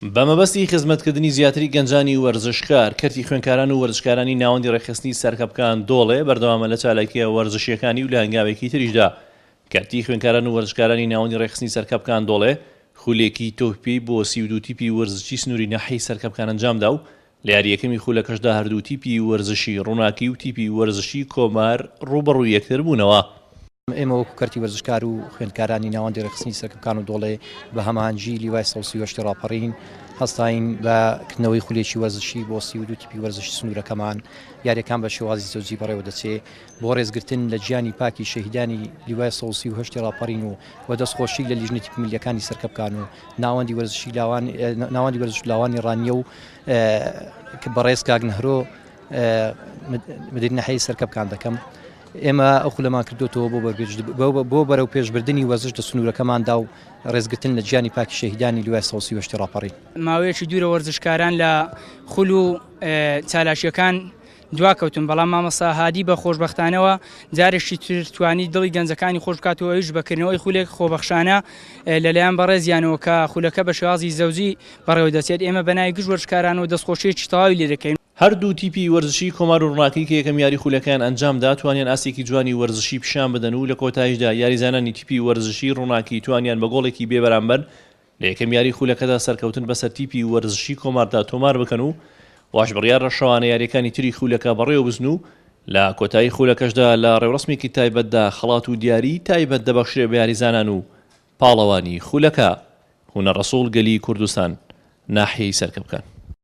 بە مەبەستی خزمەتکردنی زیاتری گەنجانی وەرزشکار، کەرتی خوێندکاران و وەرزشکارانی ناوەندی ڕێکخستنی سەرکەپکان دۆڵێ بەردەوامە لە چالاکییە وەرزشییەکانی و لە هەنگاوێکی تریشدا کەرتی خوێندکاران و وەرزشکارانی ناوەندی ڕێکخستنی سەرکەپکان دۆڵێ خولێکی تۆپی پێی بۆ 32 تیپی وەرزشی سنووری ناحیەی سەرکەپکان ئەنجامدا و لە یاری یەکەمی خولەکەشدا هەردوو تیپی وەرزشی ڕووناکی و تیپی وەرزشی کۆمار ڕووبەڕووی یەکتر بوونەوە. ئێمە وەکو کەرتی وەرزشکار و خوێندکارانی ناوەندی ڕێکخستنی سەرکەپکان و دۆڵێ بە هەماهەنگی لیوای 138 ڕاپەڕین هەستاین بە کردنەوەی خولێکی وەرزشی بۆ 32 تیپی وەرزشی سنوورەکەمان. یاریەکان بە شێوازی زەوجی بەڕێوە دەچێ بۆ ڕێزگرتن لە گیانی پاکی شەهیدانی لیوای 138 ڕاپەڕین و و دەستخۆشی لە لیژنە تیپی میللیەکانی سەرکەپکان و ناوەندی وەرزشی لاوان ناوەندی وەرزش لاوانی ڕانیە و بەڕێز کاک نەهرۆ مدیر نەحەی سەرکەپکان دەکەم. ئێمە ئەو خولەمان کردوتەوە بۆ بۆ بەرەو پێشبردنی وەرزش لە سنوورەکەماندا و ڕێزگرتن لە گیانی پاکی شەهیدانی لوای 138 ڕاپەڕین. ماوەیەکی دوورە وەرزشکاران لە خول و چالاکییەکان دواکەوتون، بەڵام مامۆستا هادی بە خۆشبەختانەوە جارێکی تر توانی دڵی گەنجەکانی خۆش بکات و ئەویش بە کردنەوەی خولێک خۆبەخشانە لەلایەن بەڕێزیانەوە کە خولەکە بە شێوازی زەوجی بەڕێوە دەچێت، ئێمە بەناوی گشت وەرزشکارانەوە دەستخۆشییەکی تەواوی لێ دەکەین. هەردوو تیپی وەرزشی کۆمار و ڕووناکی کە یەکەم یاری خولەکەیان ئەنجامدا توانیان ئاستێکی جوانی وەرزشی پیشان بدەن و لە کۆتایشدا یاریزانانی تیپی وەرزشی ڕووناکی توانیان بە گۆڵێکی بێبەرامبەر لە یەکەم یاری خولەکەدا سەرکەوتن بەسەر تیپی وەرزشی کۆماردا تۆمار بکەن و واش بڕیارە شەوانە یاریەکانی تری خولەکە بەڕێوە بچن و لە کۆتایی خولەکەشدا لە ڕێوڕەسمێکی تایبەتدا خەڵات و دیاری تایبەت دەبەخشرێ بە یاریزانان و پاڵەوانی خولەکە. هونەر ڕەسوڵ گەلی کوردستان ناحیەی سەرکەپکان.